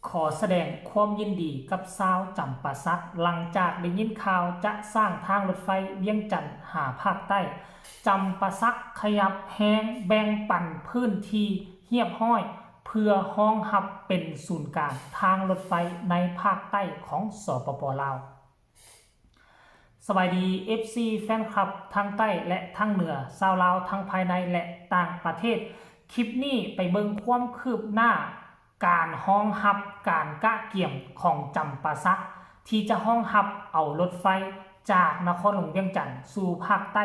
ຂໍສະແດງຄວາມຍິນດີກັບຊາວຈຳປາສັກ, ຫຼັງຈາກໄດ້ຍິນຂ່າວຈະສ້າງທາງລົດໄຟວຽງຈັນຫາພາກໃຕ້, ຈຳປາສັກຂະຫຍັບແຮງແບ່ງປັນພື້ນທີ່ຮຽບຮ້ອຍ ເພື່ອຮອງຮັບເປັນສູນກາງທາງລົດໄຟໃນພາກໃຕ້ຂອງ ສປປ ລາວ. ສະບາຍດີ ເອັຟຊີ ແຟນຄລັບທັງໃຕ້ ແລະ ທັງເໜືອ, ຊາວລາວທັງພາຍໃນ ແລະ ຕ່າງປະເທດ. ຄລິບນີ້ໄປເບິ່ງຄວາມຄືບໜ້າການຮອງຮັບການກະກຽມຂອງຈຳປາສັກ ທີ່ຈະຮອງຮັບເອົາລົດໄຟຈາກນະຄອນຫຼວງວຽງຈັນສູ່ພາກໃຕ້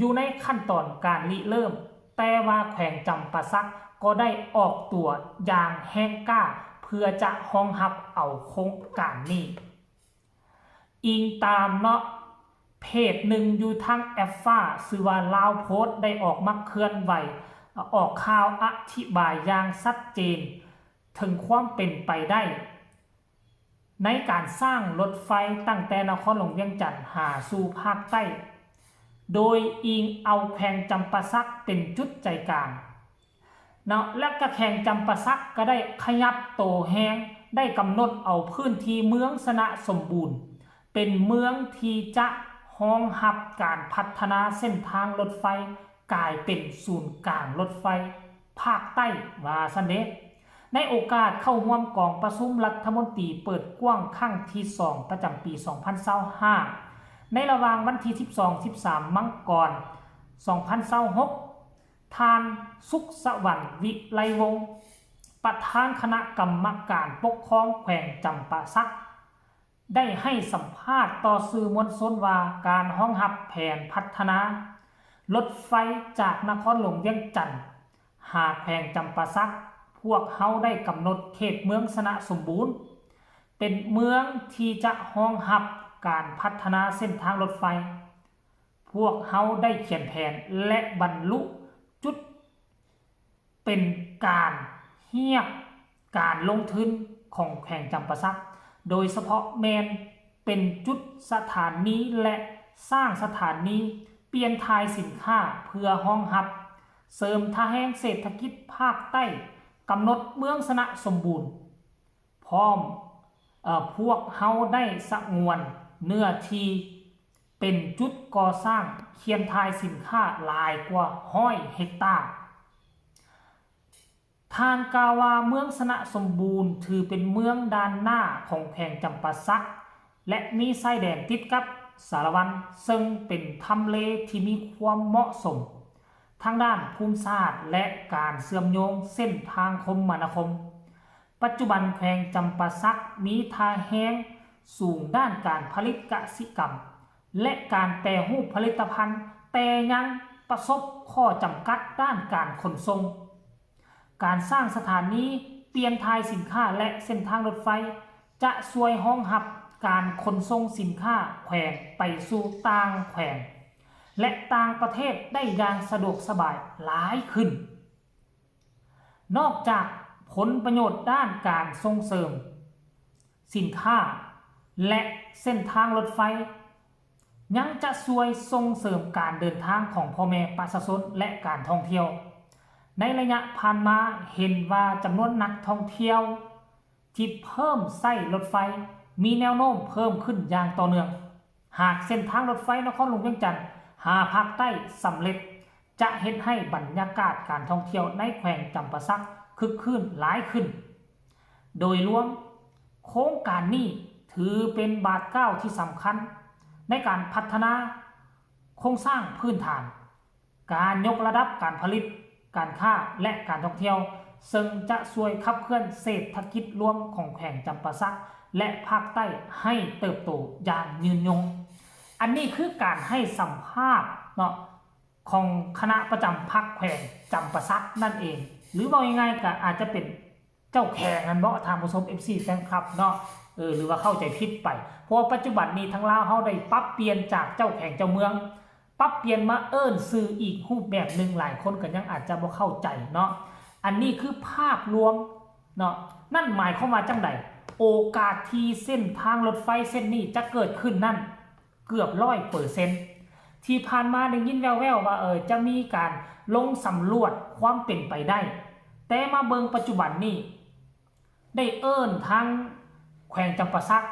ຢູ່ໃນຂັ້ນຕອນການລິເລີ່ມ, ແຕ່ວ່າແຂວງຈຳປາສັກກໍໄດ້ອອກຕົວຢ່າງແຮງກ້າເພື່ອຈະຮອງຮັບເອົາໂຄງການນີ້. ອີງຕາມເນາະ ເພຈໜຶ່ງຢູ່ທາງແອັບຟ້າ ຊື່ວ່າ ລາວໂພສ ໄດ້ອອກມາເຄື່ອນໄຫວ ອອກຂ່າວອະທິບາຍຢ່າງຊັດເຈນເຖິງຄວາມເປັນໄປໄດ້ ໃນການສ້າງລົດໄຟຕັ້ງແຕ່ນະຄອນຫຼວງວຽງຈັນຫາສູ່ພາກໃຕ້, ໂດຍອີງເອົາແຂວງຈຳປາສັກເປັນຈຸດໃຈກາງ. ເນາະ ແລະ ກະແຂວງຈຳປາສັກກໍໄດ້ຂະຫຍັບໂຕແຮງ, ໄດ້ກຳນົດເອົາພື້ນທີ່ເມືອງຊະນະສົມບູນ ເປັນເມືອງທີ່ຈະຮອງຮັບການພັດທະນາເສັ້ນທາງລົດໄຟ ກາຍເປັນສູນກາງລົດໄຟພາກໃຕ້ ວ່າຊັ້ນເດ. ໃນໂອກາດເຂົ້າຮ່ວມກອງປະຊຸມລັດຖະມົນຕີເປີດກວ້າງຄັ້ງທີສອງ ປະຈຳປີສອງພັນຊາວຫ້າ ໃນລະຫວ່າງວັນທີສິບສອງ ສິບສາມ ມັງກອນ ສອງພັນຊາວຫົກ ທ່ານ ສຸກສະຫວັນ ວິໄລວົງ ປະທານຄະນະກຳມະການປົກຄອງແຂວງຈຳປາສັກ ໄດ້ໃຫ້ສຳພາດຕໍ່ສື່ມວນຊົນວ່າ ການຮອງຮັບແຜນພັດທະນາລົດໄຟຈາກນະຄອນຫຼວງວຽງຈັນຫາແຂວງຈຳປາສັກ, ພວກເຮົາໄດ້ກຳນົດເຂດເມືອງຊະນະສົມບູນ ເປັນເມືອງທີ່ຈະຮອງຮັບການພັດທະນາເສັ້ນທາງລົດໄຟ. ພວກເຮົາໄດ້ຂຽນແຜນ ແລະ ບັນລຸຈຸດເປັນການຮຽບການລົງທຶນຂອງແຂວງຈຳປາສັກ, ໂດຍສະເພາະແມ່ນເປັນຈຸດສະຖານີ ແລະ ສ້າງສະຖານີປ່ຽນຖ່າຍສິນຄ້າເພື່ອຮອງຮັບເສີມທະແຮງເສດຖະກິດພາກໃຕ້, ກຳນົດເມືອງຊະນະສົມບູນ. ພ້ອມ, ເອີ, ພວກເຮົາໄດ້ສະຫງວນເນື້ອທີ່ເປັນຈຸດກໍ່ສ້າງຄຽນຖ່າຍສິນຄ້າຫຼາຍກວ່າຮ້ອຍເຮັກຕາ. ທ່ານກ່າວວ່າ ເມືອງຊະນະສົມບູນຖືເປັນເມືອງດ່ານໜ້າຂອງແຂວງຈຳປາສັກ ແລະ ມີຊາຍແດນຕິດກັບສາລະວັນ, ເຊິ່ງເປັນທຳເລທີ່ມີຄວາມເໝາະສົມທາງດ້ານພູມສາດ ແລະ ການເຊື່ອມໂຍງເສັ້ນທາງຄົມມະນາຄົມ. ປັດຈຸບັນແຂວງຈຳປາສັກມີທ່າແຮງສູງດ້ານການຜະລິດກະສິກຳ ແລະ ການແປຮູບຜະລິດຕະພັນ, ແຕ່ຍັງປະສົບຂໍ້ຈຳກັດດ້ານການຂົນສົ່ງ. ການສ້າງສະຖານີປ່ຽນຖ່າຍສິນຄ້າ ແລະ ເສັ້ນທາງລົດໄຟ ຈະຊ່ວຍຮອງຮັບການຂົນສົ່ງສິນຄ້າແຂວງໄປສູ່ຕ່າງແຂວງ ແລະ ຕ່າງປະເທດໄດ້ຢ່າງສະດວກສະບາຍຫຼາຍຂຶ້ນ. ນອກຈາກຜົນປະໂຫຍດດ້ານການສົ່ງເສີມສິນຄ້າ ແລະ ເສັ້ນທາງລົດໄຟ ຍັງຈະຊ່ວຍສົ່ງເສີມການເດີນທາງຂອງພໍ່ແມ່ປະຊາຊົນ ແລະ ການທ່ອງທ່ຽວ. ໃນໄລຍະຜ່ານມາເຫັນວ່າຈຳນວນນັກທ່ອງທ່ຽວທີ່ເພີ່ມໃຊ້ລົດໄຟມີແນວໂນ້ມເພີ່ມຂຶ້ນຢ່າງຕໍ່ເນື່ອງ. ຫາກເສັ້ນທາງລົດໄຟນະຄອນຫຼວງວຽງຈັນຫາພາກໃຕ້ສຳເລັດ, ຈະເຮັດໃຫ້ບັນຍາກາດການທ່ອງທ່ຽວໃນແຂວງຈຳປາສັກຄຶກຄື້ນຫຼາຍຂຶ້ນ. ໂດຍລວມ, ໂຄງການນີ້ຖືເປັນບາດກ້າວທີ່ສຳຄັນໃນການພັດທະນາໂຄງສ້າງພື້ນຖານ, ການຍົກລະດັບການຜະລິດ, ການຄ້າ ແລະ ການທ່ອງທ່ຽວ, ເຊິ່ງຈະຊ່ວຍຂັບເຄື່ອນເສດຖະກິດລວມຂອງແຂວງຈຳປາສັກ ແລະ ພາກໃຕ້ໃຫ້ເຕີບໂຕຢ່າງຍືນຍົງ. ອັນນີ້ຄືການໃຫ້ສຳພາດເນາະ ຂອງຄະນະປະຈຳພັກແຂວງຈຳປາສັກນັ້ນເອງ ຫຼື ເວົ້າງ່າຍໆ ກໍອາດຈະເປັນເຈົ້າແຂວງຫັ້ນເບາະ ທ່ານຜູ້ຊົມ ເອັຟຊີ ແຟນຄລັບເນາະ ເອີ ຫຼືວ່າເຂົ້າໃຈຜິດໄປ. ເພາະວ່າປັດຈຸບັນນີ້ທາງລາວເຮົາໄດ້ປັບປ່ຽນຈາກເຈົ້າແຂວງເຈົ້າເມືອງ ປັບປ່ຽນມາເອີ້ນຊື່ອີກຮູບແບບໜຶ່ງ, ຫຼາຍຄົນກໍຍັງອາດຈະບໍ່ເຂົ້າໃຈເນາະ. ອັນນີ້ຄືພາບລວມເນາະ. ນັ້ນໝາຍຄວາມວ່າຈັ່ງໃດ? ໂອກາດທີ່ເສັ້ນທາງລົດໄຟເສັ້ນນີ້ຈະເກີດຂຶ້ນນັ້ນ ເກືອບຮ້ອຍເປີເຊັນ. ທີ່ຜ່ານມາໄດ້ຍິນແວ່ວໆວ່າ ເອີ ຈະມີການລົງສຳຫຼວດຄວາມເປັນໄປໄດ້, ແຕ່ມາເບິ່ງປັດຈຸບັນນີ້ ໄດ້ເອີ້ນທາງແຂວງຈຳປາສັກ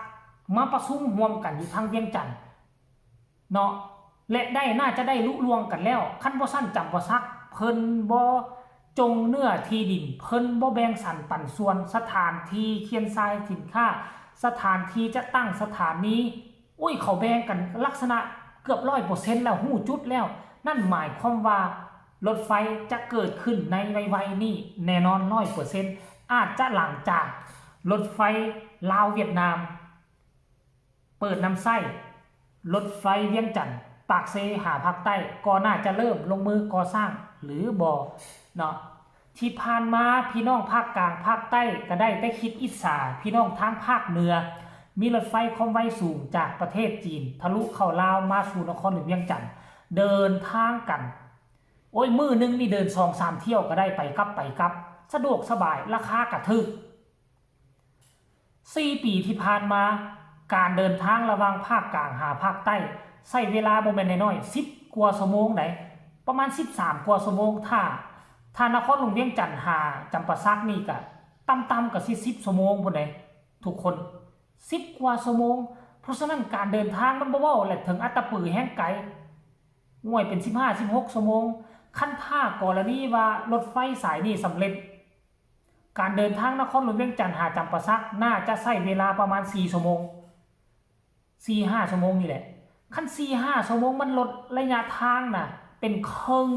ມາປະຊຸມຮ່ວມກັນຢູ່ທາງວຽງຈັນເນາະ ແລະ ໄດ້ ໜ້າຈະໄດ້ລຸລ່ວງກັນແລ້ວ. ຄັນບໍ່ຊັ້ນ ຈຳປາສັກເພິ່ນບໍ່ຈົ່ງເນື້ອທີ່ດິນ, ເພິ່ນບໍ່ແບ່ງສັນປັນສ່ວນ, ສະຖານທີ່ຄຽນຊາຍສິນຄ້າ, ສະຖານທີ່ຈະຕັ້ງສະຖານີ, ໂອ້ຍ ເຂົາແບ່ງກັນລັກສະນະເກືອບຮ້ອຍເປີເຊັນແລ້ວ, ຮູ້ຈຸດແລ້ວ. ນັ້ນໝາຍຄວາມວ່າລົດໄຟຈະເກີດຂຶ້ນໃນໄວໆນີ້ແນ່ນອນຮ້ອຍເປີເຊັນ, ອາດຈະຫຼັງຈາກລົດໄຟລາວ-ຫວຽດນາມເປີດນຳໃຊ້, ລົດໄຟວຽງຈັນ ປາກເຊ ຫາພາກໃຕ້ ກໍໜ້າຈະເລີ່ມລົງມືກໍ່ສ້າງ ຫຼື ບໍ່ເນາະ. ທີ່ຜ່ານມາພີ່ນ້ອງພາກກາງພາກໃຕ້ກໍໄດ້ແຕ່ຄິດອິດສາພີ່ນ້ອງທາງພາກເໜືອ, ມີລົດໄຟຄວາມໄວສູງຈາກປະເທດຈີນ ທະລຸເຂົ້າລາວມາສູ່ນະຄອນຫຼວງວຽງຈັນ, ເດີນທາງກັນ ໂອ້ຍ ມື້ໜຶ່ງນີ້ເດີນສອງສາມຖ້ຽວກໍໄດ້, ໄປກັບ ໄປກັບ ສະດວກສະບາຍ, ລາຄາກໍຖືກ. ສີ່ປີທີ່ຜ່ານມາ, ການເດີນທາງລະຫວ່າງພາກກາງຫາພາກໃຕ້ ໃຊ້ເວລາບໍ່ແມ່ນນ້ອຍໆ ສິບກວ່າຊົ່ວໂມງໃດ໋, ປະມານສິບສາມກວ່າຊົ່ວໂມງ. ຖ້າ ຖ້ານະຄອນຫຼວງວຽງຈັນຫາຈຳປາສັກນີ້ກະຕ່ຳໆກະຊິສິບຊົ່ວໂມງພຸ້ນໃດ໋ທຸກຄົນ, ສິບກວ່າຊົ່ວໂມງ. ເພາະສະນັ້ນການເດີນທາງມັນບໍ່ເວົ້າແຫຼະ, ເຖິງອັດຕະປືແຮ່ງໄກ, ໂອ້ຍ ເປັນສິບຫ້າ ສິບຫົກຊົ່ວໂມງ. ຄັນຖ້າກໍລະນີວ່າລົດໄຟສາຍນີ້ສຳເລັດ, ການເດີນທາງນະຄອນຫຼວງວຽງຈັນຫາຈຳປາສັກ ໜ້າຈະໃຊ້ເວລາປະມານສີ່ຊົ່ວໂມງ, ສີ່ຫ້າຊົ່ວໂມງນີ້ແຫຼະ. ຄັນສີ່ຫ້າຊົ່ວໂມງ ມັນລົດໄລຍະທາງນະເປັນເຄິ່ງ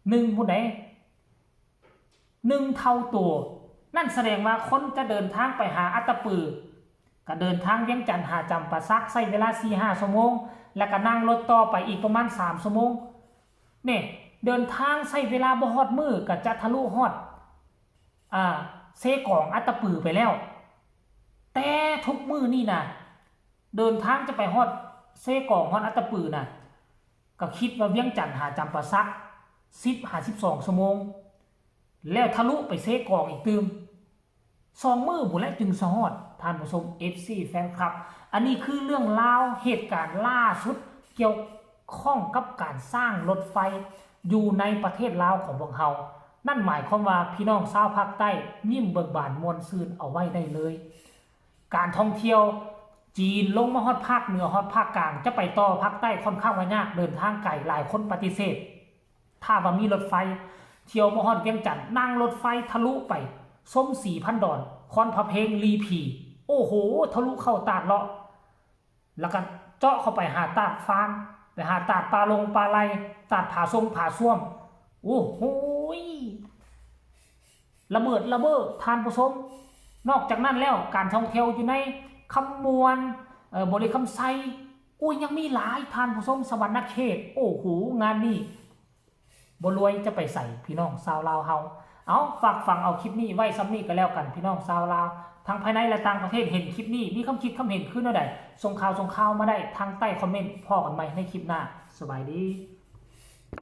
ໜຶ່ງພຸ້ນໃດ໋, ໜຶ່ງເທົ່າໂຕ. ນັ້ນສະແດງວ່າຄົນຈະເດີນທາງໄປຫາອັດຕະປື ກະເດີນທາງວຽງຈັນຫາຈຳປາສັກ ໃຊ້ເວລາສີ່ຫ້າຊົ່ວໂມງ, ແລ້ວກະນັ່ງລົດຕໍ່ໄປອີກປະມານສາມຊົ່ວໂມງ. ນີ້ ເດີນທາງໃຊ້ເວລາບໍ່ຮອດມື້ກະຈະທະລຸຮອດ ອ່າ ເຊກອງ ອັດຕະປືໄປແລ້ວ. ແຕ່ທຸກມື້ນີ້ນະ ເດີນທາງຈະໄປຮອດເຊກອງ ຮອດອັດຕະປືນະ ກໍຄິດວ່າວຽງຈັນຫາຈຳປາສັກ ສິບຫາສິບສອງຊົ່ວໂມງ ແລ້ວທະລຸໄປເຊກອງອີກຕື່ມ ສອງມື້ພຸ້ນແຫຼະຈຶ່ງສະຮອດ. ທ່ານຜູ້ຊົມ ເອັຟຊີ ແຟນຄລັບ, ອັນນີ້ຄືເລື່ອງລາວເຫດການລ່າສຸດກ່ຽວຂ້ອງກັບການສ້າງລົດໄຟຢູ່ໃນປະເທດລາວຂອງພວກເຮົາ. ນັ້ນໝາຍຄວາມວ່າພີ່ນ້ອງຊາວພາກໃຕ້ຍິ້ມເບີກບານມ່ວນຊື່ນເອົາໄວ້ໄດ້ເລີຍ. ການທ່ອງທ່ຽວຈີນລົງມາຮອດພາກເໜືອ ຮອດພາກກາງ ຈະໄປຕໍ່ພາກໃຕ້ຂ້ອນຂ້າງວ່າຍາກ, ເດີນທາງໄກ, ຫຼາຍຄົນປະຕິເສດ. ຖ້າວ່າມີລົດໄຟທ່ຽວມາຮອດວຽງຈັນ, ນັ່ງລົດໄຟທະລຸໄປຊົມສີພັນດອນ, ຄອນພະເພັງ, ລີພີ, ໂອ້ໂຫ ທະລຸເຂົ້າຕາດເລາະ ແລ້ວກໍເຈາະເຂົ້າໄປຫາຕາດຟານ, ໄປຫາຕາດປາລົງປາໄລ, ຕາດຜາຊົງຜາຊວມ. ໂອ້ໂຫຍ ລະເບີດລະເບີດ ທ່ານຜູ້ຊົມ. ນອກຈາກນັ້ນແລ້ວ ການທ່ອງທ່ຽວຢູ່ໃນຄຳມ່ວນ, ເອີ ບໍລິຄຳໄຊ, ໂອ້ຍ ຍັງມີຫຼາຍ ທ່ານຜູ້ຊົມ, ສະຫວັນນະເຂດ. ໂອ້ໂຫ ງານນີ້ບໍ່ລວຍຈະໄປໃສ ພີ່ນ້ອງຊາວລາວເຮົາ. ເອົາ ຝາກຝັງເອົາຄລິບນີ້ໄວ້ສ່ຳນີ້ກໍແລ້ວກັນ ພີ່ນ້ອງຊາວລາວ ທັງພາຍໃນ ແລະ ຕ່າງປະເທດ. ເຫັນຄລິບນີ້ມີຄຳຄິດຄຳເຫັນຄືແນວໃດ? ສົ່ງຂ່າວສົ່ງຂ່າວມາໄດ້ທາງໃຕ້ຄອມເມັນ. ພໍ້ກັນໃໝ່ໃນຄລິບໜ້າ. ສະບາຍດີ.